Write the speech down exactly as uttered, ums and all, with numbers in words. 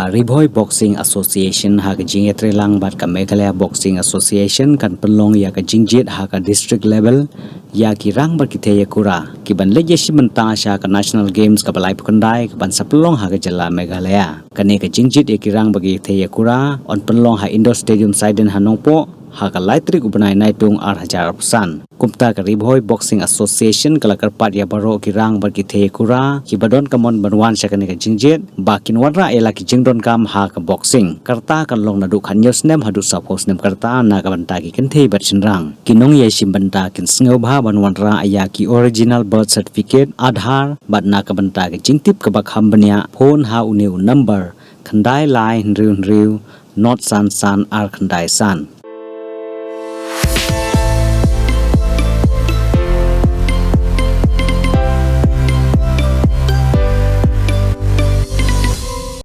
Ri Bhoi Boxing Association ha ka jingïatreilang bad ka Meghalaya Boxing Association kan pynlong ïa ka jingjied ha ka district level ïa ki rang bad ki thei ïakura ki ban leit ïashim bynta sha ka National Games kaba laiphew khyndai ka ban sa pynlong ha ka jylla Meghalaya. Kane ka jingjied ïa ki rang bad ki thei ïakura yn pynlong ha Indoor Stadium Saiden ha Nongpoh ha ka lai tarik u bnai Naitung ar hajar arphew san. Kumta ka Ri Bhoi Boxing Association ka la kyrpad ïa baroh ki rang bad ki thei ïakura kiba don ka mon ban wan sha kane ka jingjied ba kin wanrah ïa la ki jingdonkam ha ka boxing. Ka rta kan long naduh khathynñiew snem haduh saphew snem ka rta na ka bynta ki kynthei bad shynrang. Ki nongïashim bynta kin sngewbha ban wanrah ïa ki original birth certificate, Aadhaar bad na ka bynta ki jingtip kaba kham bniah, phone ha une u number khyndai lai hynriew hynriew nod san san ar khyndai san.